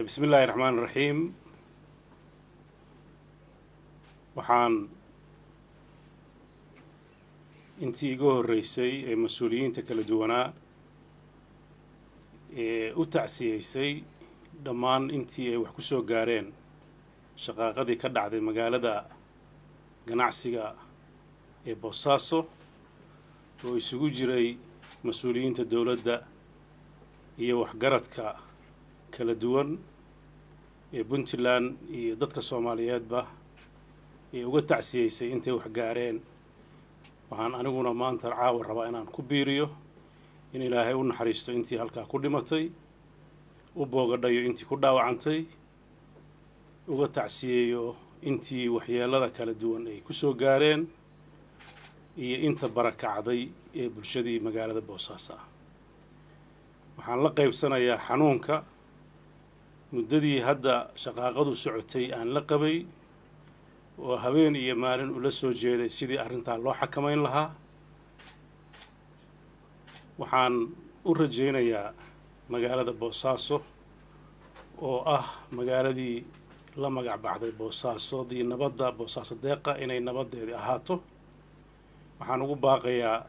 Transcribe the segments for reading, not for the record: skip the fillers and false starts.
Bismi illaahi raxmaan raxiim. Waxaan intii iga horreysay ee mas-uuliyiinta kala duwanaa ee u tacsiyeysay dhammaan intii ay wax ku soo gaareen shaqaaqadii ka dhacday magaalada ganacsiga ee Boosaaso, oo isugu jiray mas-uuliyiinta dowladda iyo waxgaradka kala duwan ee Puntland iyo dadka Soomaaliyeedba ee uga tacsiyeysay intay wax gaareen, waxaan aniguna maanta caawa rabaa inaan ku biiriyo in Ilaahay u naxariisto intii halkaa ku dhimatay, u boogadhayo intii ku dhaawacantay, uga tacsiyeeyo intii waxyeelada kala duwan ay ku soo gaareen iyo inta barakacday ee bulshadii magaalada Boosaaso ah. Waxaan la qaybsanayaa xanuunka muddadii hadda shaqaaqadu socotay aan la qabay, oo habeen iyo maalin ula soo jeeday sidii arrintaa loo xakamayn lahaa. Waxaan u rajaynayaa magaalada Boosaaso, oo ah magaaladii la magac baxday Boosaasoodii nabadda, Boosaaso deeqa, inay nabaddeedii ahaato. Waxaan ugu baaqayaa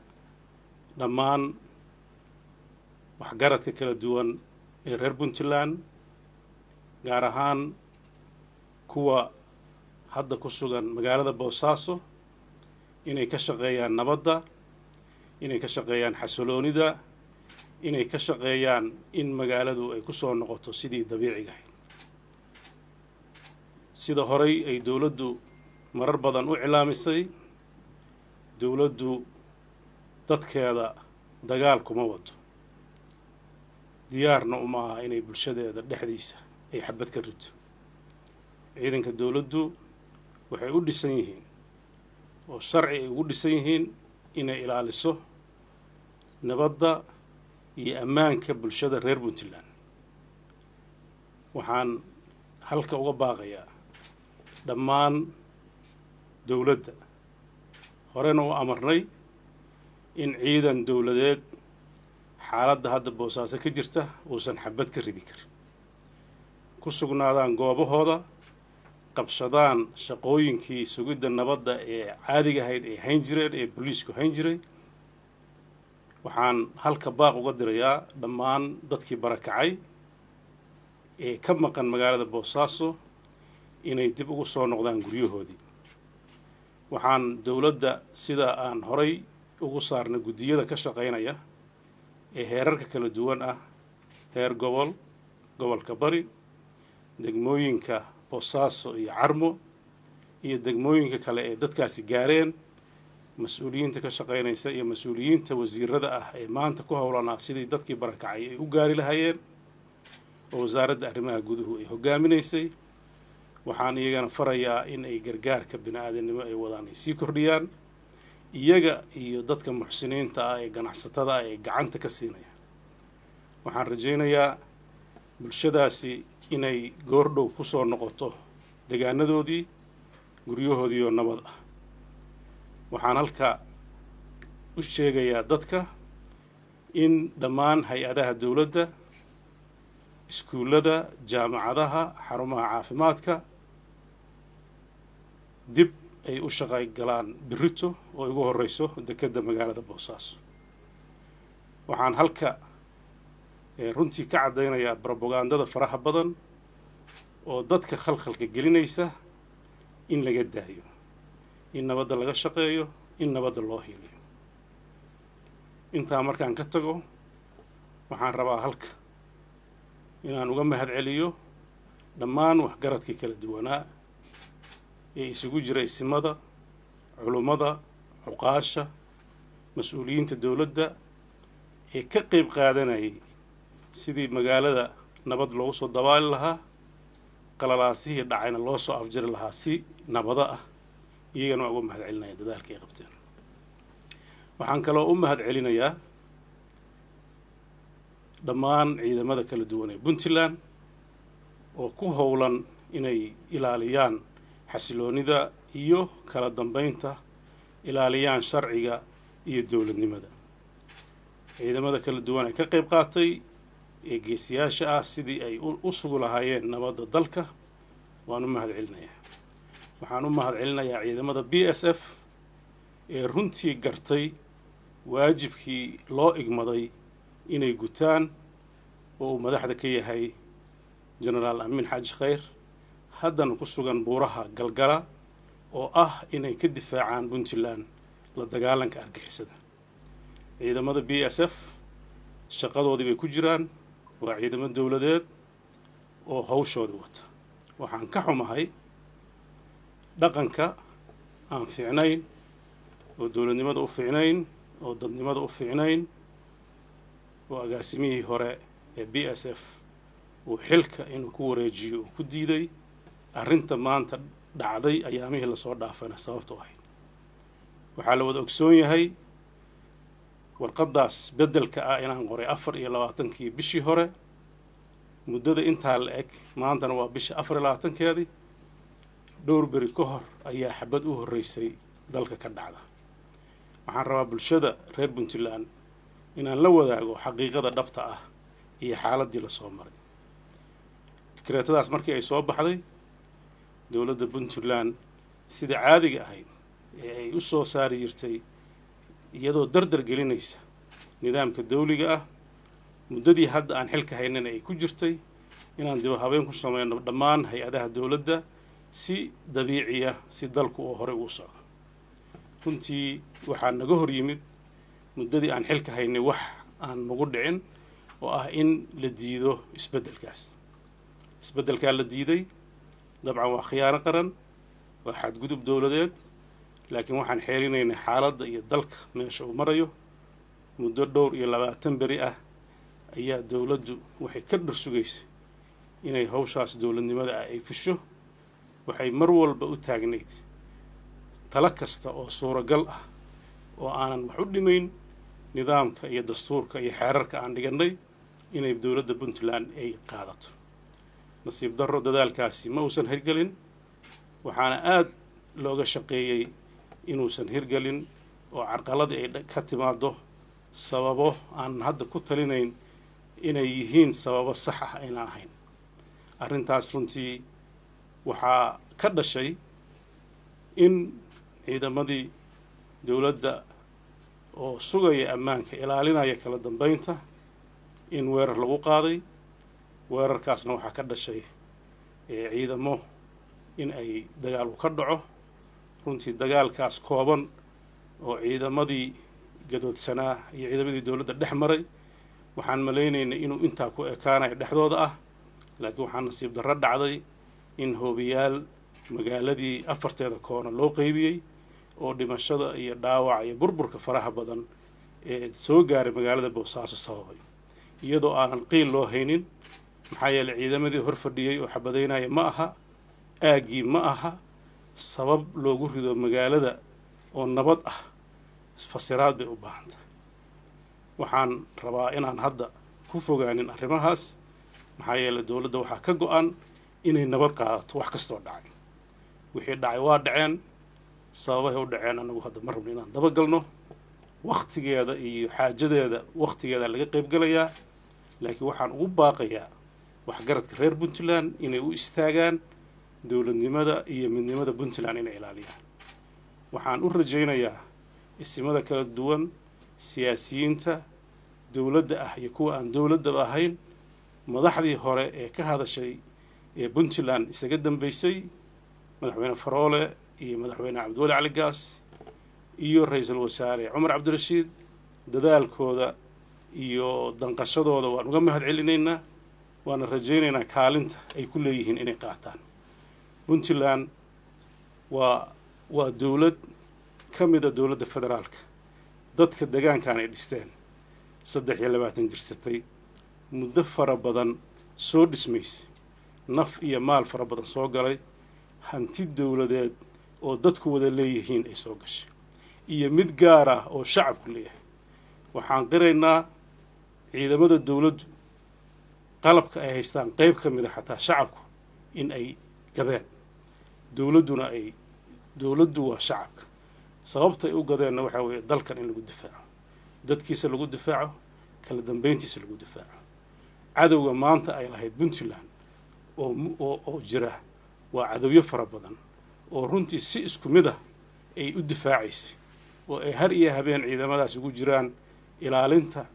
dhammaan waxgaradka kala duwan ee reer Puntland, gaar ahaan kuwa hadda ku sugan magaalada Boosaaso, inay ka shaqeeyaan nabadda, inay ka shaqeeyaan xasiloonida, inay ka shaqeeyaan in magaaladu ay ku soo noqoto sidii dabiiciga ahayd, sida horay ay dowladdu marar badan u cilaamisay. Dowladdu dadkeeda dagaal kuma wado, diyaarna uma aha inay bulshadeeda dhexdiisa ay xabad ka rito. Ciidanka dowladdu waxay u dhisan yihiin oo sharci ay ugu dhisan yihiin inay ilaaliso nabadda iyo ammaanka bulshada reer Puntland. Waxaan halka uga baaqayaa dhammaan dowladda, horena u amarnay, in ciidan dowladeed xaaladda hadda Boosaaso ka jirta uusan xabad ka ridi karin, ku sugnaadaan goobahooda, qabsadaan shaqooyinkii sugidda nabadda ee caadiga ahayd ay hayn jireen ee booliisku hayn jiray. Waxaan halka baaq uga dirayaa dhammaan dadkii barakacay ee ka maqan magaalada Boosaaso inay dib ugu soo noqdaan guryahoodii. Waxaan dowladda, sida aan horay ugu saarnay guddiyada ka shaqaynaya ee heerarka kala duwan ah, heer gobol, gobolka Bari, degmooyinka Boosaaso iyo Carmo iyo degmooyinka kale ee dadkaasi gaareen, mas-uuliyiinta ka shaqaynaysa iyo mas-uuliyiinta wasiirada ah ee maanta ku howlanaa sidii dadkii barakacay ay u gaari lahayeen, oo wasaaradda arrimaha guduhu ay hoggaaminaysay, waxaan iyagana farayaa in ay gargaarka bini-aadamnimo ay wadaan ay sii kordhiyaan, iyaga iyo dadka muxsiniinta ah ee ganacsatada ah ee gacanta ka siinaya. Waxaan rajaynayaa bulshadaasi inay goordhow ku soo noqoto degaanadoodii, guryahoodii oo nabad ah. Waxaan halka u sheegayaa dadka in dhammaan hay-adaha dowladda, iskuullada, jaamacadaha, xarumaha caafimaadka dib ay u shaqay galaan birito, oo igu horeyso dekedda magaalada Boosaaso. Waxaan halka runtii ka caddaynayaa brobagandada faraha badan oo dadka khalkhalka gelinaysa in laga daayo, in nabadda laga shaqeeyo, in nabadda loo hiiliyo. Intaa markaan ka tago, waxaan rabaa halka inaan uga mahad celiyo dhammaan waxgaradkii kala duwanaa ee isugu jira isimada, culummada, cuqaasha, mas-uuliyiinta dowladda ee ka qeyb qaadanayay sidii magaalada nabad loogu soo dabaali lahaa, qalalaasihii dhacayna loo soo afjari lahaa si nabado ah. Iyagana waan uga mahad celinaya dadaalka ay qabteen. Waxaan kaloo u mahad celinayaa dhammaan ciidamada kala duwan ee Puntland oo ku howlan inay ilaaliyaan xasiloonida iyo kala dambeynta, ilaaliyaan sharciga iyo dowladnimada. Ciidamada kala duwan ee ka qayb qaatay ee geesiyaasha ah sidii ay u sugi lahaayeen nabadda dalka waan u mahad celinayaa. Waxaan u mahad celinayaa ciidamada BSF ee runtii gartay waajibkii loo igmaday inay gutaan oo uu madaxda ka yahay Genaraal Amiin Xaaji Khayr, haddana ku sugan buuraha Galgala, oo ah inay ka difaacaan Puntland la dagaalanka argixisada. Ciidamada BSF shaqadoodii bay ku jiraan, waa ciidamo dowladeed oo hawshoodii wata. Waxaan ka xumahay dhaqanka aan fiicnayn oo dowladnimada u fiicnayn oo dadnimada u fiicnayn oo agaasimihii hore ee BSF uu xilka inuu ku wareejiyo uu ku diiday. Arrinta maanta dhacday ayaamihii lasoo dhaafana sababta u ahayd waxaa la wada ogsoon yahay warqaddaas beddelka ah inaan qoray 24-kii bishii hore. Muddada intaa la eg maantana waa bisha 24-keedii, dhowr beri ka hor ayaa xabad u horreysay dalka ka dhacda. Waxaan rabaa bulshada reer Puntland inaan la wadaago xaqiiqada dhabta ah iyo xaaladdii lasoo maray. Dikreetadaas markii ay soo baxday, dowladda Puntland sida caadiga ahayd ee ay u soo saari jirtay, iyadoo dardar gelinaysa nidaamka dawliga ah, muddadii hadda aan xilka haynana ay ku jirtay inaan dib habeen ku sameyno dhammaan hay-adaha dowladda si dabiiciya si dalku oo horey ugu socdo. Runtii waxaa naga hor yimid muddadii aan xilka haynay wax aan nagu dhicin oo ah in la diido isbeddelkaas. Isbeddelkaa la diiday dabcan waa khiyaano qaran, waa xadgudub dowladeed, laakiin waxaan xeerinaynay xaaladda iyo dalka meesha uu marayo. Muddo dhowr iyo labaatan beri ah ayaa dowladdu waxay ka dhar sugaysay inay hawshaas dowladnimada ah ay fusho. Waxay mar walba u taagnayd talo kasta oo suuragal ah oo aanan wax u dhimayn nidaamka iyo dastuurka iyo xeerarka aan dhigannay inay dowladda Puntland ay qaadato. Nasiib darro, dadaalkaasi ma uusan hirgelin, waxaana aada looga shaqeeyey inuusan hirgelin oo carqaladii ay ka timaado sababo aan hadda ku talinayn inay yihiin sababo sax ah aynaan ahayn. Arrintaas runtii waxaa ka dhashay in ciidamadii dowladda oo sugaya ammaanka, ilaalinaya kala dambeynta, in weerar lagu qaaday. Weerarkaasna waxaa ka dhashay ciidamo in ay dagaalu ka dhaco. Runtii dagaalkaas kooban oo ciidamadii gadoodsanaa iyo ciidamadii dowladda dhex maray, waxaan malaynaynay inuu intaa ku ekaanayo dhexdooda ah, laakiin waxaa nasiib darro dhacday in hoobiyaal magaaladii afarteeda koona loo qeybiyey oo dhimashada iyo dhaawaca iyo burburka faraha badan ee soo gaaray magaalada Boosaaso sababay, iyadoo aanan qiil loo haynin. Maxaa yeelay ciidamadii hor fadhiyey oo xabadaynaya ma aha, aaggii ma aha sabab loogu rido magaalada oo nabad ah, fasiraad bay u baahan tahay. Waxaan rabaa inaan hadda ku fogaanin arrimahaas, maxaa yeelay dowladda waxaa ka go-an inay nabad qaadato. Wax kastoo dhacay, wixii dhacay waa dhaceen, sababahay u dhaceen annagu hadda ma rabno inaan dabagalno. Wakhtigeeda iyo xaajadeeda wakhtigeeda laga qayb galayaa, laakiin waxaan ugu baaqayaa waxgaradka reer Puntland inay u istaagaan dowladnimada iyo midnimada Puntland inay ilaaliyaan. Waxaan u rajaynayaa isimada kala duwan, siyaasiyiinta dowladda ah iyo kuwa aan dowladdaba ahayn, madaxdii hore ee ka hadashay ee Puntland isaga dambeysay, madaxweyne Faroole iyo madaxweyne Cabdiweli Cali Gaas iyo ra-iisul wasaare Cumar Cabdirashiid, dadaalkooda iyo danqashadooda waan uga mahad celinaynaa, waana rajaynaynaa kaalinta ay ku leeyihiin inay qaataan. Puntland waa dowlad ka mida dowladda federaalka, dadka degaankan ay dhisteen, 23 jirsatay, muddo fara badan soo dhismaysay, naf iyo maal fara badan soo galay, hanti dowladeed oo dadku wada leeyihiin ay soo gashay iyo mid gaar ah oo shacabku leeyahay. Waxaan qiraynaa ciidamada dowladdu qalabka ay haystaan qeyb ka mida xataa shacabku in ay gadeen, dowladduna ay dowladdu waa shacabka. Sababta ay u gadeenna waxaa weeye dalkan in lagu difaaco, dadkiisa lagu difaaco, kala dambeyntiisa lagu difaaco. Cadowga maanta ay lahayd Puntland oo jira waa cadowyo fara badan oo runtii si isku mid ah ay u difaacaysay, oo ay har iyo habeen ciidamadaas ugu jiraan ilaalinta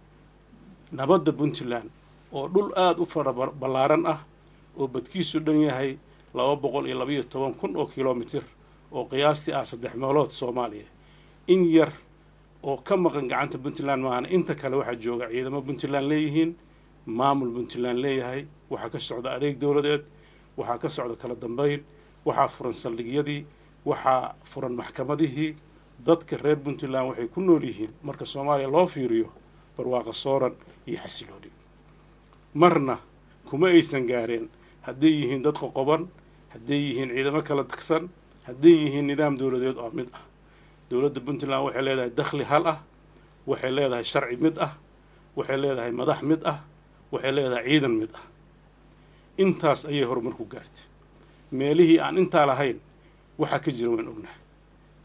nabadda Puntland, oo dhul aada u fara ballaaran ah oo badkiisu dhan yahay 212,000 oo kilomitir, oo qiyaastii ah 3 meelood Soomaaliya. In yar oo ka maqan gacanta Puntland maahana, inta kale waxaa jooga ciidamo Puntland leeyihiin, maamul Puntland leeyahay, waxaa ka socda adeeg dowladeed, waxaa ka socda kala dambeyn, waxaa furan saldhigyadii, waxaa furan maxkamadihii. Dadka reer Puntland waxay ku nool yihiin, marka Soomaaliya loo fiiriyo, barwaaqo sooran iyo xasilooni. Marna kuma aysan gaareen hadday yihiin dad qoqoban, hadday yihiin ciidamo kala tagsan, hadday yihiin nidaam dowladeed oo mid ah. Dowladda Puntland waxay leedahay dakhli hal ah, waxay leedahay sharci mid ah, waxay leedahay madax mid ah, waxay leedahay ciidan mid ah. Intaas ayay horumar ku gaartay. Meelihii aan intaa lahayn waxaa ka jira waan ognahay,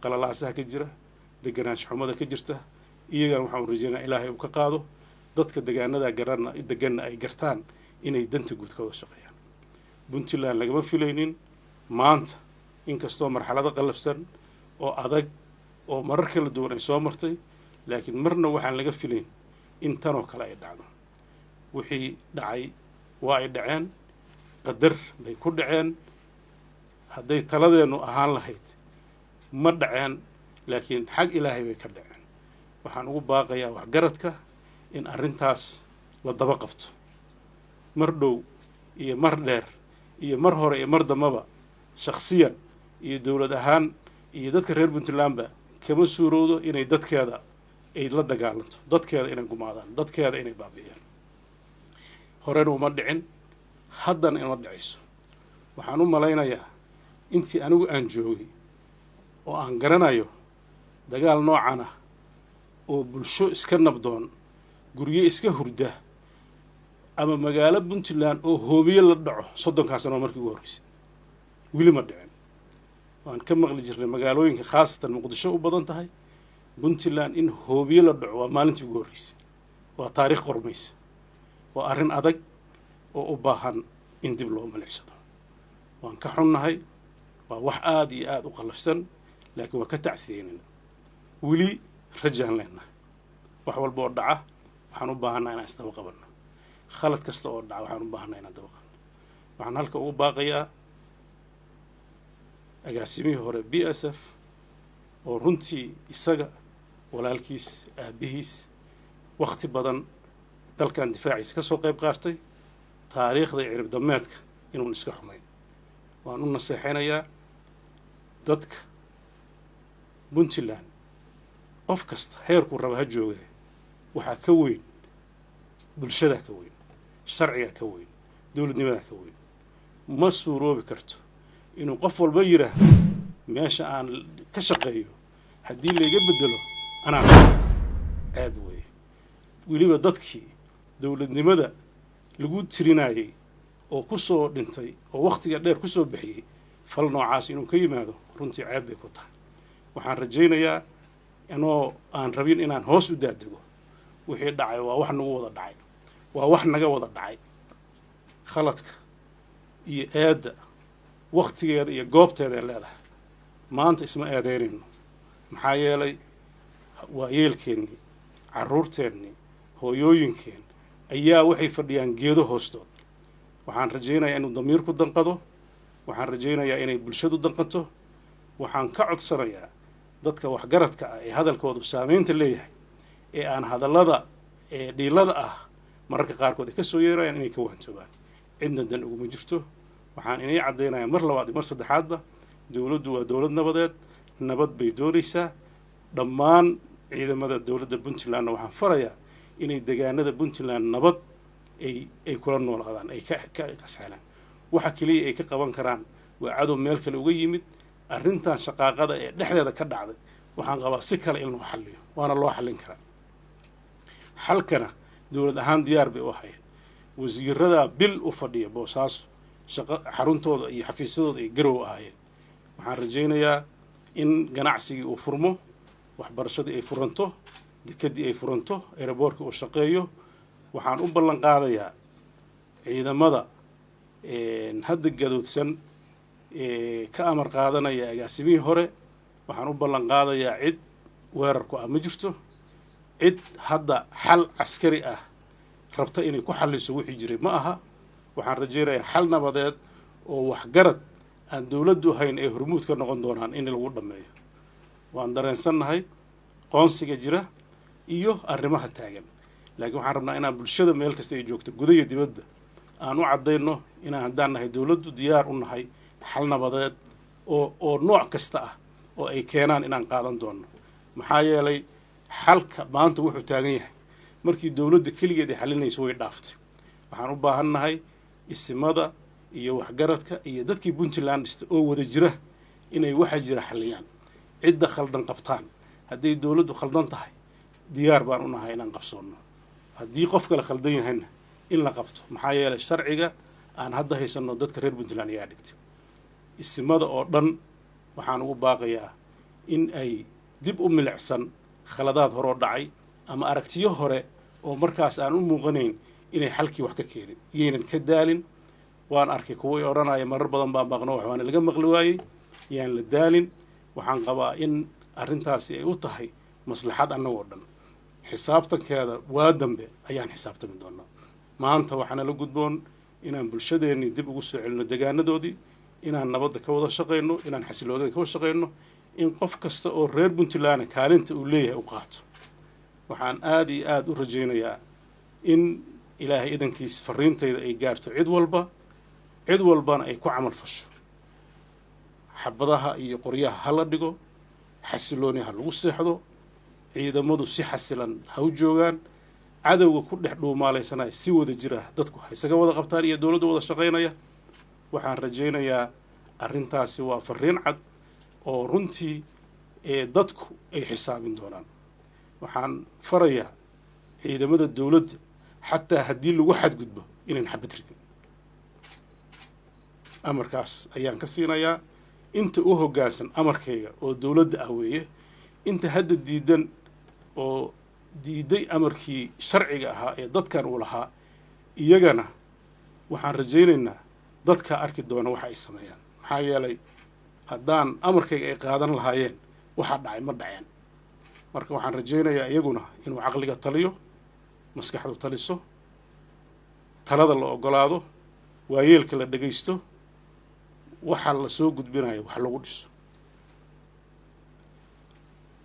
qalalaasaha ka jira, deganaansho xumada ka jirta. Iyagana waxaan rajeynaa Ilaahay uu ka qaado, dadka degaanada garana deganna ay gartaan inay danta guud ka wada shaqeeyaan. Puntland lagama filaynin maanta, inkastoo marxalado qallafsan oo adag oo marar kala duwan ay soo martay, laakiin marna waxaan laga filayn in tanoo kale ay dhacdo. Wixii dhacay waa ay dhaceen, qadar bay ku dhaceen. Hadday taladeennu ahaan lahayd ma dhaceen, laakiin xag Ilaahay bay ka dhaceen. Waxaan ugu baaqayaa waxgaradka in arrintaas la daba qabto, mar dhow iyo mar dheer iyo mar hore iyo mar dambaba, shakhsiyan iyo dowlad ahaan iyo dadka reer Puntlandba kama suurowdo inay dadkeeda ay la dagaalanto, dadkeeda inay gumaadaan, dadkeeda inay baabi'iyaan. Horena uma dhicin, haddana ima dhicayso. Waxaan u malaynayaa intii anigu aan joogay oo aan garanayo dagaal noocan ah oo bulsho iska nabdoon, guryo iska hurda, ama magaalo Puntland oo hoobiye la dhaco 30-kaa sano markii ugu horreysay, weli ma dhicin. Waan ka maqli jirnay magaalooyinka, khaasatan Muqdisho u badan tahay, Puntland in hoobiye la dhaco waa maalintii ugu horreysay. Waa taariikh qormaysa, waa arrin adag oo u baahan in dib loo milicsado. Waan ka xunnahay, waa wax aada iyo aada u qallafsan, laakiin waa ka tacsiyeynayna. Weli rajaan leenahay. Wax walba oo dhaca waxaan u baahannaha inaan isdaba qabanno, khalad kasta oo dhaca waxaan u baahannaha inaan daba qabno. Waxaan halka ugu baaqayaa agaasimihii hore BSF, oo runtii isaga, walaalkiis, aabihiis wakhti badan dalkan difaaciisa ka soo qayb qaatay, taariikhda cirib dameedka inuun iska xumayn. Waan u naseexaynayaa dadka Puntland, qof kasta heerkuu raba ha jooga, waxaa ka weyn bulshadaa ka weyn, sharcigaa ka weyn, dowladnimadaa ka weyn. Ma suuroobi karto inuu qof walba yidhaahdo meesha aan ka shaqeeyo haddii layga beddelo anaa ceeb weeye. Weliba dadkii dowladnimada lagu tirinayay oo ku soo dhintay oo wakhtiga dheer ku soo bixiyey, fal noocaas inuu ka yimaado runtii ceeb bay ku tahay. Waxaan rajaynayaa, anoo aan rabin inaan hoos u daadego, wixii dhacay waa wax nagu wada dhacay, waa wax naga wada dhacay. Khaladka iyo eedda wakhtigeeda iyo goobteeda ay leedahay. Maanta isma eedeynayno, maxaa yeelay waa yeelkeennii, carruurteennii, hooyooyinkeen ayaa waxay fadhiyaan geedo hoostood. Waxaan rajaynayaa inuu damiirku danqado, waxaan rajaynayaa inay bulshadu danqato. Waxaan ka codsanayaa dadka waxgaradka ah ee hadalkoodu saameynta leeyahay, ee aan hadallada ee dhiilada ah mararka qaarkood ay ka soo yeerayaan, inay ka waantoobaan. Cidna dan uguma jirto. Waxaan inay caddaynayaa mar labaad iyo mar saddexaadba, dowladdu waa dowlad nabadeed, nabad bay doonaysaa. Dhammaan ciidamada dowladda Puntlandna waxaan farayaa inay degaanada Puntland nabad ay kula noolaadaan, ay ka kasxelaan. Waxa keliya ay ka qaban karaan waa cadow meel kale uga yimid. Arrintan shaqaaqada ee dhexdeeda ka dhacday waxaan qabaa si kale in loo xalliyo, waana loo xallin karaa. Xalkana dowlad ahaan diyaar bay u ahayeen. Wasiiradaa bil u fadhiya Boosaaso, shaqo xaruntooda iyo xafiisyadooda ay garow ahaayeen. Waxaan rajaynayaa in ganacsigii uu furmo, waxbarashadii ay furanto, dekedii ay furanto, airboortkii uu shaqeeyo. Waxaan u ballan qaadayaa Ciidamada hadda gadoodsan ka amar qaadanaya agaasimihii hore, waxaan u ballan qaadayaa cid weerarku ah ma jirto. Cid hadda xal caskari ah rabta inay ku xalliso wixii jiray ma aha. Waxaan rajaynayaa xal nabadeed oo waxgarad aan dowladdu ahayn ay hormuud ka noqon doonaan in lagu dhammeeyo. Waan dareensannahay qoonsiga jira iyo arrimaha taagan, laakiin waxaan rabnaa inaan bulshada meel kasta ay joogto, guda iyo dibadba, aan u caddayno inaan haddaan nahay dowladdu diyaar u nahay xal nabadeed oo nooc kasta ah oo ay keenaan inaan qaadan doonno. Maxaa yeelay, xalka maanta wuxuu taagan yahay markii dowladda keligeed ay xalinayso way dhaaftay. Waxaan u baahan nahay isimada iyo waxgaradka iyo dadkii Puntland dhista oo wada jira inay waxa jira xalliyaan, cidda khaldan qabtaan. Hadday dowladdu khaldan tahay, diyaar baan u nahay inaan qabsoonno. Haddii qof kale khaldan yahayna, in la qabto. Maxaa yeelay, sharciga aan hadda haysanno dadka reer Puntland ayaa dhigtay. Isimada oo dhan waxaan ugu baaqayaa in ay dib u milicsan khaladaad horoo dhacay ama aragtiyo hore oo markaas aan u muuqanayn inay xalkii wax ka keenin, yaynan ka daalin. Waan arkay kuwa i odhanaya marar badan baan baaqno, wax waana laga maqli waayey. Yaan la daalin. Waxaan qabaa in arrintaasi ay u tahay maslaxad annagoo dhan. Xisaabtankeeda waa dambe ayaan xisaabtami doonaa. Maanta waxaana la gudboon inaan bulshadeennii dib ugu soo celino degaanadoodii, inaan nabadda ka wada shaqayno, inaan xasiloodada ka wada shaqayno, in qof kasta oo reer Puntland kaalinta uu leeyahay u qaato. Waxaan aada iyo aada u rajaynayaa in Ilaahay idankiis fariintayda ay gaarto cid walba, cid walbana ay ku camal fasho. Xabadaha iyo qoryaha ha la dhigo, xasilooni ha lagu seexdo, ciidamadu si xasilan ha u joogaan, cadowga ku dhex dhuumaalaysanaya si wada jir ah dadku ha isaga wada qabtaan iyo dowladdu wada shaqaynaya. Waxaan rajaynayaa arrintaasi waa fariin cad oo runtii ee dadku ay xisaabin doonaan. Waxaan farayaa ciidamada dowladda, xataa haddii lagu xadgudbo, inayn xabad ridin. Amarkaas ayaan ka siinayaa inta u hoggaansan amarkayga oo dowladda ah weeye. Inta hadda diidan oo diiday amarkii sharciga ahaa ee dadkan uu lahaa, iyagana waxaan rajaynaynaa dadkaa arki doona waxa ay sameeyaan. Maxaa yeelay, haddaan amarkayga ay qaadan lahaayeen, waxaa dhacay ma dhaceen. Marka waxaan rajaynayaa iyaguna inuu caqliga taliyo, maskaxdu taliso, talada la ogolaado, waayeelka la dhegaysto, waxa la soo gudbinayo wax lagu dhiso.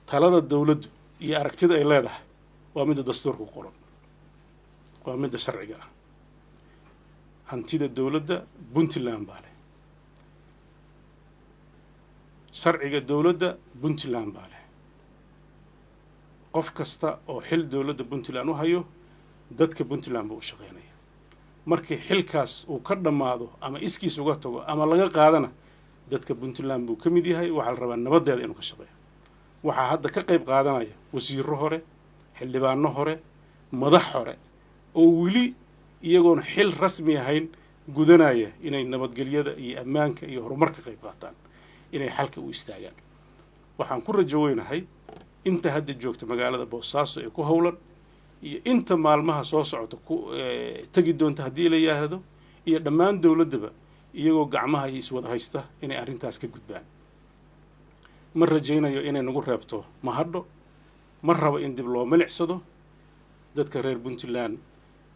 Talada dowladdu iyo aragtida ay leedahay waa midda dastuurka ku qoran, waa midda sharciga ah. Hantida dowladda Puntland baa leh, sharciga dowladda Puntland baa leh. Qof kasta oo xil dowladda Puntland u hayo, dadka Puntland buu u shaqeynaya. Markii xilkaas uu ka dhammaado ama iskiis uga tago ama laga qaadana, dadka Puntland buu ka mid yahay. Waxaa la rabaa nabaddeeda inuu ka shaqeeyo. Waxaa hadda ka qayb qaadanaya wasiiro hore, xildhibaano hore, madax hore oo weli iyagoon xil rasmi ahayn gudanaya inay nabadgelyada iyo ammaanka iyo horumar ka qayb qaataan, inay xalka u istaagaan. Waxaan ku rajo weynahay inta hadda joogta magaalada Boosaaso ee ku howlan iyo inta maalmaha soo socota ku tegi doonta haddii la yidhaahdo, iyo dhammaan dowladdaba, iyagoo gacmaha iyo iswada haysta inay arrintaas ka gudbaan. Ma rajaynayo inay nagu reebto mahadho. Ma rabo in dib loo milicsado. Dadka reer Puntland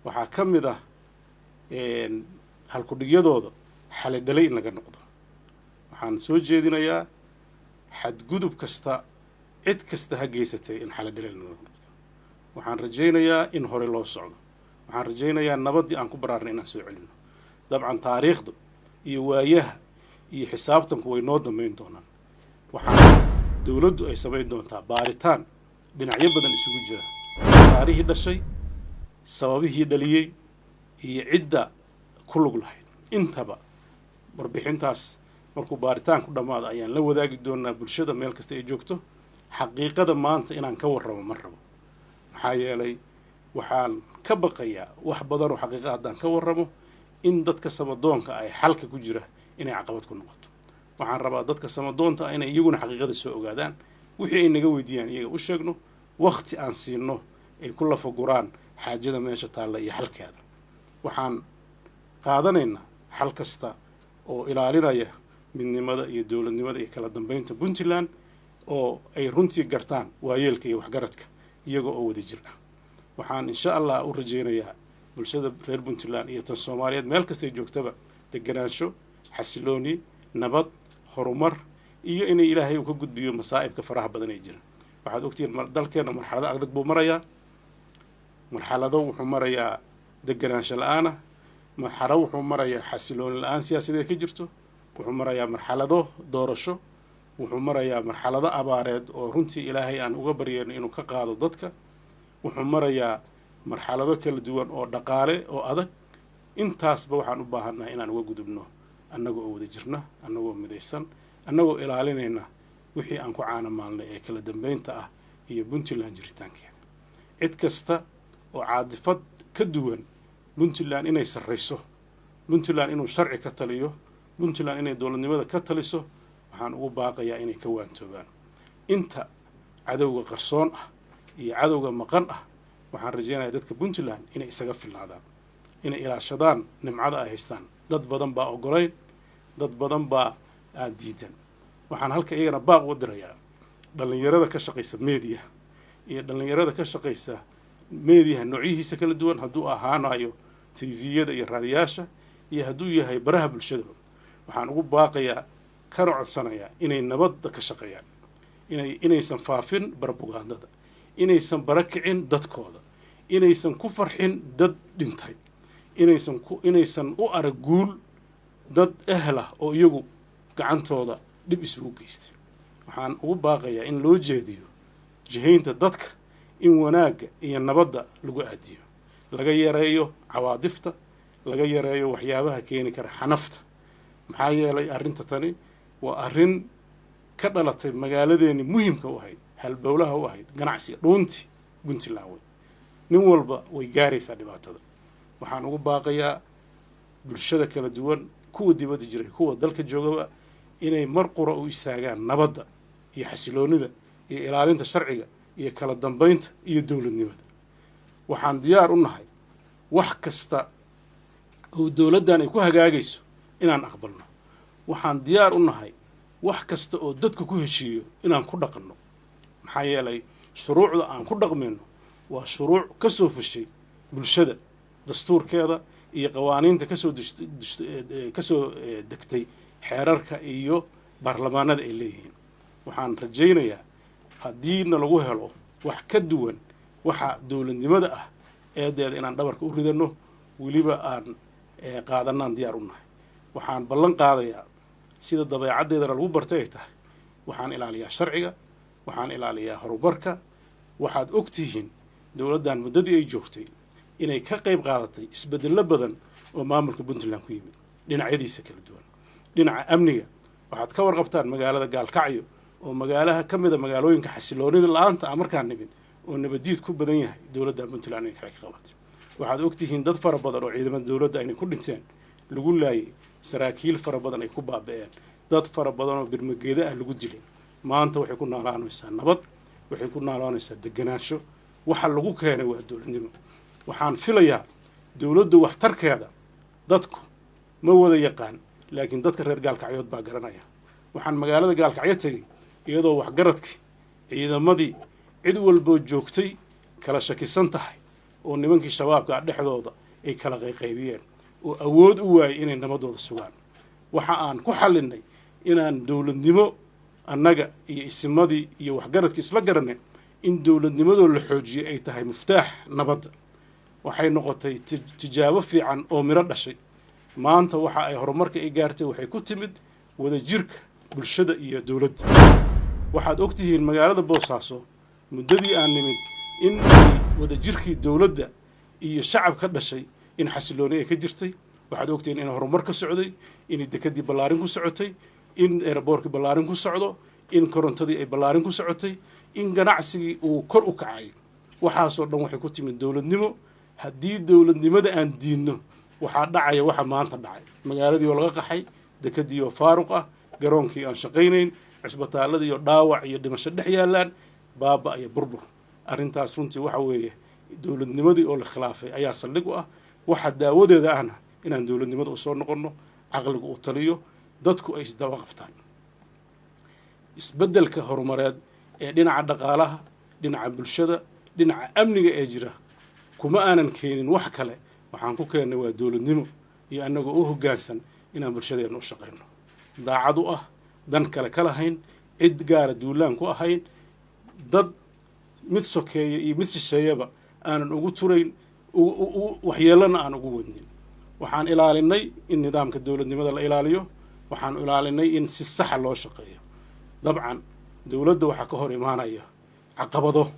waxaa ka mid ah halkudhigyadooda xalay dhalay in laga noqdo. Waxaan soo jeedinayaa xadgudub kasta, cid kasta ha geysatay, in xalay dhalay laga noqdo. Waxaan rajaynayaa in hore loo socdo. Waxaan rajaynayaa nabaddii aan ku baraarnay inaan soo celino. Dabcan taariikhda iyo waayaha iyo xisaabtanku way noo dambayn doonaan. Waxaa dowladdu ay samayn doontaa baaritaan dhinacyo badan isugu jira: khasaarihii dhashay, sababihii dhaliyey iyo cidda ku lug lahayd intaba. Warbixintaas markuu baaritaan ku dhammaado ayaan la wadaagi doonaa bulshada meel kasta ay joogto. Xaqiiqada maanta inaan ka warramo ma rabo, maxaa yeelay waxaan ka baqayaa wax badan oo xaqiiqa haddaan ka warramo in dadka samadoonka ay xalka ku jira inay caqabad ku noqoto. Waxaan rabaa dadka samadoonta ah inay iyaguna xaqiiqada soo ogaadaan, wixii ay naga weydiiyaan iyaga u sheegno, wakti aan siino ay ku lafaguraan xaajada meesha taalla iyo xalkeeda. Waxaan qaadanaynaa xal kasta oo ilaalinaya midnimada iyo dowladnimada iyo kala dambeynta Puntland, oo ay runtii gartaan waayeelka iyo waxgaradka iyaga oo wada jir ah. Waxaan insha Allah u rajaynayaa bulshada reer Puntland iyo tan Soomaaliyeed meel kastay joogtaba deganaansho, xasilooni, nabad, horumar iyo inay Ilaahay uu ka gudbiyo masaa'ibka faraha badan ee jira. Waxaad ogtihiin dalkeenna marxalado adag buu marayaa. Marxalado wuxuu marayaa deganaansho la-aanah, marxalo wuxuu marayaa xasilooni la-aan siyaasadeed ka jirto, wuxuu marayaa marxalado doorasho, wuxuu marayaa marxalado abaareed oo runtii Ilaahay aan uga baryeyno inuu ka qaado dadka, wuxuu marayaa marxalado kala duwan oo dhaqaale oo adag. Intaasba waxaan u baahannahay inaan uga gudubno annagoo oo wada jirna, annagoo midaysan, annagoo ilaalinayna wixii aan ku caana maalnay ee kala dambeynta ah iyo Puntland jiritaankeeda. Cid kasta oo caadifad ka duwan Puntland inay sarrayso, Puntland inuu sharci ka taliyo, Puntland inay dowladnimada ka taliso, waxaan ugu baaqayaa inay ka waantoobaan. Inta cadowga qarsoon ah iyo cadowga maqan ah, waxaan rajaynayaa dadka Puntland inay isaga filnaadaan, inay ilaashadaan nimcada ay haystaan. Dad badan baa ogolayn, dad badan baa aada diidan. Waxaan halka iyagana baaq uga dirayaa dhallinyarada ka shaqaysa media iyo dhallinyarada ka shaqaysa mediaha noocyihiisa kala duwan, hadduu ahaanayo TV-yada iyo raadiyaasha iyo hadduu yahay baraha bulshadaba. Waxaan ugu baaqayaa kana codsanayaa inay nabadda ka shaqeeyaan, inaysan faafin barbugaandada, inaysan bara kicin dadkooda, inaysan ku farxin dad dhintay, inaysan u arag guul dad ehlah oo iyagu gacantooda dhib isugu geystay. Waxaan ugu baaqayaa in loo jeediyo jihaynta dadka in wanaagga iyo nabadda lagu aadiyo, laga yareeyo cawaadifta, laga yareeyo waxyaabaha keeni kara xanafta. Maxaa yeelay arrinta tani waa arrin ka dhalatay magaaladeeni muhimka u ahayd, halbowlaha u ahayd ganacsiga, dhuunti Puntland wey. Nin walba way gaaraysaa dhibaatada. Waxaan ugu baaqayaa bulshada kala duwan, kuwa dibadda jiray, kuwa dalka joogaba, inay mar qura u istaagaan nabadda iyo xasiloonida iyo ilaalinta sharciga iyo kala dambeynta iyo dowladnimada. Waxaan diyaar u nahay wax kasta oo dowladdan ay ku hagaagayso inaan aqbalno. Waxaan diyaar u nahay wax kasta oo dadku ku heshiiyo inaan ku dhaqanno. Maxaa yeelay shuruucda aan ku dhaqmayno waa shuruuc ka soo fushay bulshada, dastuurkeeda iyo qawaaniinta kasoo degtay xeerarka iyo baarlamaanada ay leeyihiin. Waxaan rajaynayaa haddiina lagu helo wax ka duwan waxa dowladnimada ah eedeeda inaan dhabarka u ridanno, weliba aan qaadanaan diyaar u nahay. Waxaan ballan qaadayaa, sida dabeecaddeedana lagu bartay ay tahay, waxaan ilaaliyaa sharciga, waxaan ilaaliyaa horumarka. Waxaad og tihiin dowladdan muddadii ay joogtay inay ka qayb qaadatay isbeddello badan oo maamulka Puntland ku yimid dhinacyadiisa kala duwan. Dhinaca amniga waxaad ka warqabtaan magaalada Gaalkacyo oo magaalaha ka mida magaalooyinka xasiloonida la-aanta ah markaan nimid oo nabadiid ku badan yahay, dowladda Puntland inay kale ka qabatay. Waxaad ogtihiin dad fara badan oo ciidamada dowladda inay ku dhinteen, lagu laayay, saraakiil fara badan ay ku baaba'een, dad fara badan oo birmageeda ah lagu dilay. Maanta waxay ku noolaanaysaa nabad, waxay ku noolaanaysaa deganaansho. Waxa lagu keenay waa dowladnimo. Waxaan filayaa dowladdu waxtarkeeda dadku ma wada yaqaan, laakiin dadka reer Gaalkacyood baa garanaya. Waxaan magaalada Gaalkacyo tegey iyadoo waxgaradkii, ciidamadii, cid walboo joogtay kala shakisan tahay oo nimankii shabaabka ah dhexdooda ay kala qayqaybiyeen oo awood u waayay inay nabadooda sugaan. Waxa aan ku xallinay inaan dowladnimo annaga iyo isimadii iyo waxgaradkii isla garanay in dowladnimadoo la xoojiyey ay tahay muftaax nabadda. Waxay noqotay tijaabo fiican oo miro dhashay. Maanta waxa ay horumarka ay gaartay waxay ku timid wadajirka bulshada iyo dowladda. Waxaad ogtihiin magaalada Boosaaso muddadii aan nimid in ay wadajirkii dowladda iyo shacab ka dhashay in xasilooni ay ka jirtay. Waxaad ogtihiin in horumar ka socday, in dekadii ballaarin ku socotay, in airport-kii ballaarin ku socdo, in korontadii ay ballaarin ku socotay, in ganacsigii uu kor u kacay. Waxaasoo dhan waxay ku timid dowladnimo. Haddii dowladnimada aan diidno, waxaa dhacaya waxa maanta dhacay: magaaladii oo laga qaxay, dekadii oo faaruq ah, garoonkii aan shaqaynayn, cisbitaaladii oo dhaawac iyo dhimasho dhex yaalaan, baaba iyo burbur. Arrintaas runtii waxa weeye dowladnimadii oo la khilaafay ayaa saldhig u ah. Waxa daawadeeda ahna Inaan dowladnimada u soo noqonno, caqligu u taliyo, dadku ay isdaba qabtaan. Isbeddelka horumareed ee dhinaca dhaqaalaha, dhinaca bulshada, dhinaca amniga ee jira kuma aanan keenin wax kale. Waxaan ku keennay waa dowladnimo iyo annagoo u hoggaansan inaan bulshadeenna u shaqayno, daacad u ah, dan kale ka lahayn, cid gaara duulaan ku ahayn, dad mid sokeeya iyo mid shisheeyaba aanan ugu turayn, waxyeellana aan ugu wadnin. Waxaan ilaalinay in nidaamka dowladnimada la ilaaliyo. Waxaan ilaalinay in si saxa loo shaqeeyo. Dabcan dowladda waxaa ka hor imaanaya caqabado,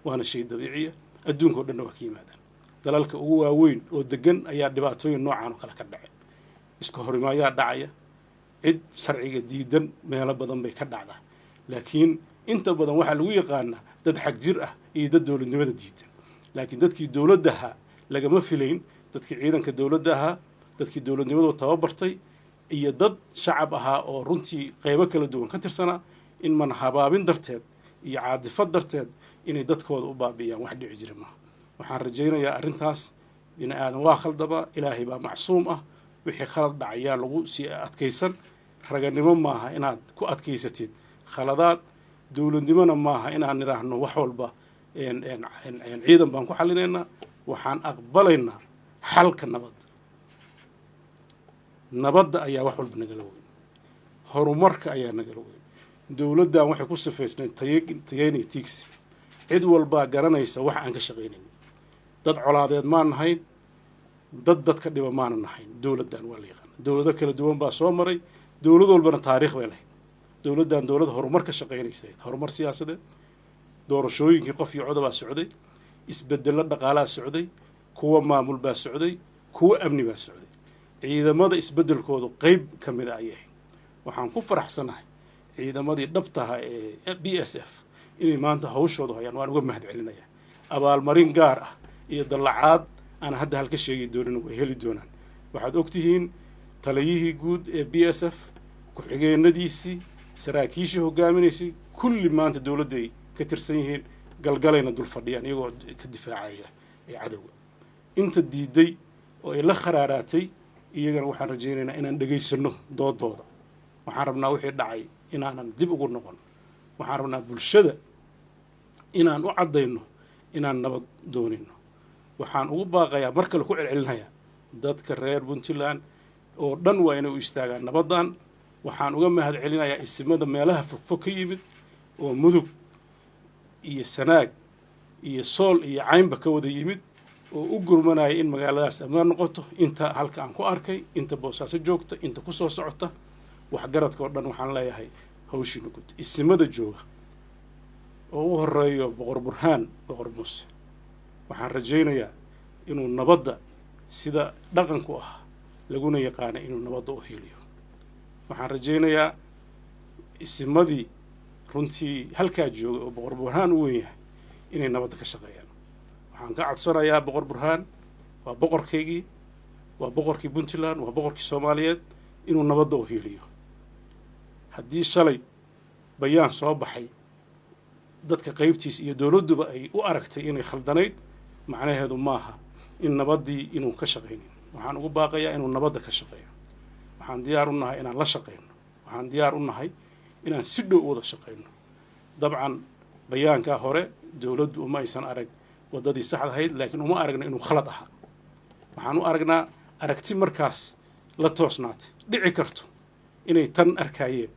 waana shay dabiiciya, adduunka o dhanna waa ka yimaadaan. Dalalka ugu waaweyn oo degan ayaa dhibaatooyin noocaan oo kale ka dhaceen. Iska horimaayaa dhacaya, cid sharciga diidan meelo badan bay ka dhacdaa, laakiin inta badan waxaa lagu yaqaanaa dad xag jir ah iyo dad dowladnimada diidan. Laakiin dadkii dowladda ahaa lagama filayn, dadkii ciidanka dowladda ahaa, dadkii dowladnimadu tababartay iyo dad shacab ahaa oo runtii qaybo kala duwan ka tirsanaa, in man habaabin darteed iyo caadifad darteed inay dadkooda u baabi'iyaan wax dhici jira maaha. Waxaan rajaynayaa arrintaas, bini aadan waa khaldaba, Ilaahay baa macsuum ah. Wixii khalad dhacayaa lagu sii adkaysan. Raganimo maaha inaad ku adkaysatid khaladaad. Dowladnimona maaha inaan nidhaahno wax walba ciidan baan ku xallinaynaa. Waxaan aqbalaynaa xalka nabadda. Nabadda ayaa wax walba nagala weyn, horumarka ayaa nagala weyn. Dowladdan waxay ku sifaysnayd tayeynay tiigsi. Cid walbaa garanaysa wax aan ka shaqaynayn. Dad colaadeed maan nahayn, dad dadka dhiba maana nahayn. Dowladdan waa la yaqaana. Dowlado kala duwan baa soo maray, dowlad walbana taariikh bay lahayd. Dowladdan dowlad horumar ka shaqaynaysa, horumar siyaasadeed, doorashooyinkii qof iyo codobaa socday, isbedello dhaqaalaa socday, kuwa maamul baa socday, kuwa amni baa socday. Ciidamada isbeddelkoodu qeyb ka mida ayay ahayd. Waxaan ku faraxsanahay ciidamadii dhabtaha ee BSF inay maanta hawshoodu hayaan. Waan uga mahad celinayaa. Abaalmarin gaar ah iyo dallacaad aan hadda halka sheegi doonin way heli doonaan. Waxaad ogtihiin taliyihii guud ee BSF, ku-xigeenadiisii, saraakiishii hogaaminaysay, kulli maanta dowladday ka tirsan yihiin, galgalayna dul fadhiyaan iyagoo ka difaacaya ee cadowga. Inta diiday oo ay la kharaaraatay iyagana waxaan rajaynaynaa inaan dhegaysanno doodooda. Waxaan rabnaa wixii dhacay inaanan dib ugu noqon. Waxaan rabnaa bulshada inaan u caddayno inaan nabad doonayno. Waxaan ugu baaqayaa, mar kale ku celcelinayaa, dadka reer Puntland oo dhan waa inay u istaagaan nabaddan. Waxaan uga mahad celinayaa isimada meelaha fogfog ka yimid oo Mudug iyo Sanaag iyo Sool iyo Caynba ka wada yimid oo u gurmanaya in magaaladaas ammaan noqoto. Inta halka aan ku arkay, inta Boosaaso joogta, inta ku soo socota, waxgaradka oo dhan waxaan leeyahay hawshiina gud. Isimada jooga oo u horeeyo Boqor Burhaan, Boqor Muuse, waxaan rajaynayaa inuu nabadda sida dhaqanku ah laguna yaqaana inuu nabadda u hiiliyo. Waxaan rajaynayaa isimadii runtii halkaa joogay oo Boqor Burhaan u weyn yahay inay nabadda ka shaqeeyaan. Waxaan ka codsanayaa Boqor Burhaan, waa boqorkaygii, waa boqorkii Puntland, waa boqorkii Soomaaliyeed, inuu nabadda u hiiliyo. Haddii shalay bayaan soo baxay dadka qaybtiisa iyo dowladduba ay u aragtay inay khaldanayd, macnaheedu maaha in nabaddii inuu ka shaqaynin. Waxaan ugu baaqayaa inuu nabadda ka shaqeeyo. Waxaan diyaar u nahay inaan la shaqayno. Waxaan diyaar u nahay inaan si dhow u wada shaqayno. Dabcan bayaankaa hore dowladdu uma aysan arag waddadii saxda ahayd, laakiin uma aragna inuu khalad ahaa. Waxaan u aragnaa aragti markaas la toosnaatay, dhici karto inay tan arkaayeen,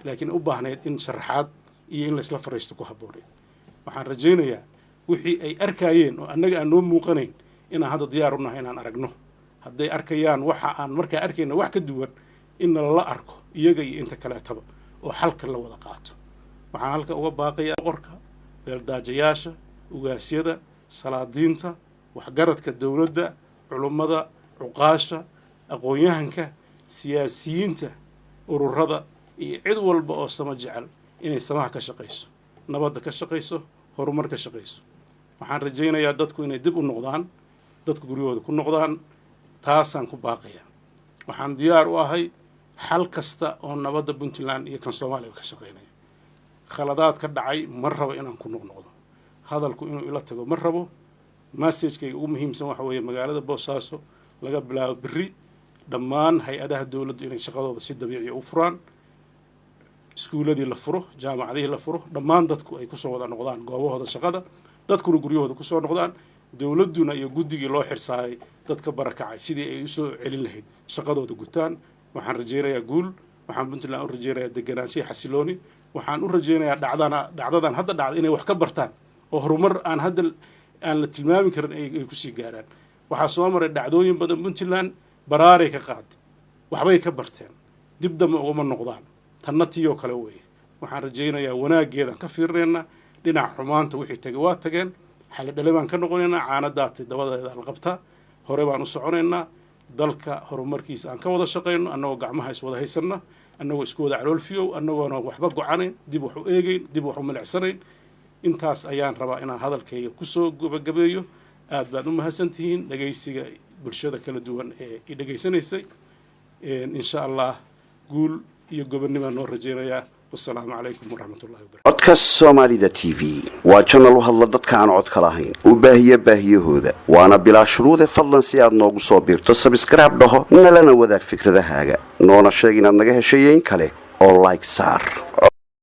laakiin u baahnayd in sharaxaad iyo in laysla fariisto ku habbooneyd. Waxaan rajaynayaa wixii ay arkaayeen oo annaga aan noo muuqanayn inaan hadda diyaar u nahay inaan aragno. Hadday arkayaan waxa aan markaa arkayna wax ka duwan, in nalala arko iyaga iyo inta kaleetaba oo xalka la wada qaato. Waxaan halka uga baaqayaa boqorka, beeldaajayaasha, ugaasyada, salaadiinta, waxgaradka dowladda, culummada, cuqaasha, aqoon-yahanka, siyaasiyiinta, ururada iyo cid walba oo sama jecel inay samaha ka shaqayso, nabadda ka shaqayso, horumar ka shaqayso. Waxaan rajaynayaa dadku inay dib u noqdaan, dadku guryahooda ku noqdaan. Taasaan ku baaqayaa. Waxaan diyaar u ahay xal kasta oo nabadda Puntland iyo kan Soomaaliya ka shaqaynaya. Khaladaad ka dhacay ma rabo inaan ku noqnoqdo, hadalku inuu ila tago ma rabo. Messagekayga ugu muhiimsan waxa weeye magaalada Boosaaso laga bilaabo berri Dhammaan hay-adaha dowladdu inay shaqadooda si dabiiciya u furaan, iskuuladii la furo, jaamacadihii la furo, dhammaan dadku ay kusoo wada noqdaan goobahooda shaqada, dadkuna guryahooda kusoo noqdaan, dowladduna iyo guddigii loo xirsaaray dadka barakacay sidii ay usoo celin lahayd shaqadooda gutaan. Waxaan rajaynayaa guul. Waxaan Puntland u rajaynayaa deganaanshiya, xasilooni. Waxaan u rajaynayaa dhacdana dhacdadan hadda dhacda inay wax ka bartaan oo horumar aan hadda aan la tilmaami karin ay kusii gaaraan. Waxaa soo maray dhacdooyin badan Puntland, baraaray ka qaaday, waxbay ka barteen, dib dambe ugama noqdaan. Tanna tiyoo kale weeye. Waxaan rajaynayaa wanaaggeedaan ka fiirinaynaa, dhinaca xumaanta wixii tagay waa tageen, xali dhale baan ka noqonaynaa, caana daatay dabadeeda la qabtaa. Hore baan u soconaynaa. Dalka horumarkiisa aan ka wada shaqayno, annagoo gacmaha iswada haysanna, annagoo isku wada caloolfiyow, annagoona waxba gocanayn, dib wax u eegeyn, dib wax u milicsanayn. Intaas ayaan rabaa inaan hadalkayga kusoo gabagabeeyo. Aad baad u mahadsantihiin dhegaysiga bulshada kala duwan ee i dhegaysanaysay. Insha Allah guul iyo gobonnibaan noo rajaynayaa. Wasalaamu calaykum waraxmatullahi wabarakatu. Codka Soomaalida TV waa channel u hadla dadka aan codka lahayn, u baahiya baahiyahooda, waana bilaa shuruude. Fadlan si aad noogu soo biirto, subscribe dhaho, nalana wadaag fikradahaaga, noona sheeg inaad naga heshay in kale oo like saar.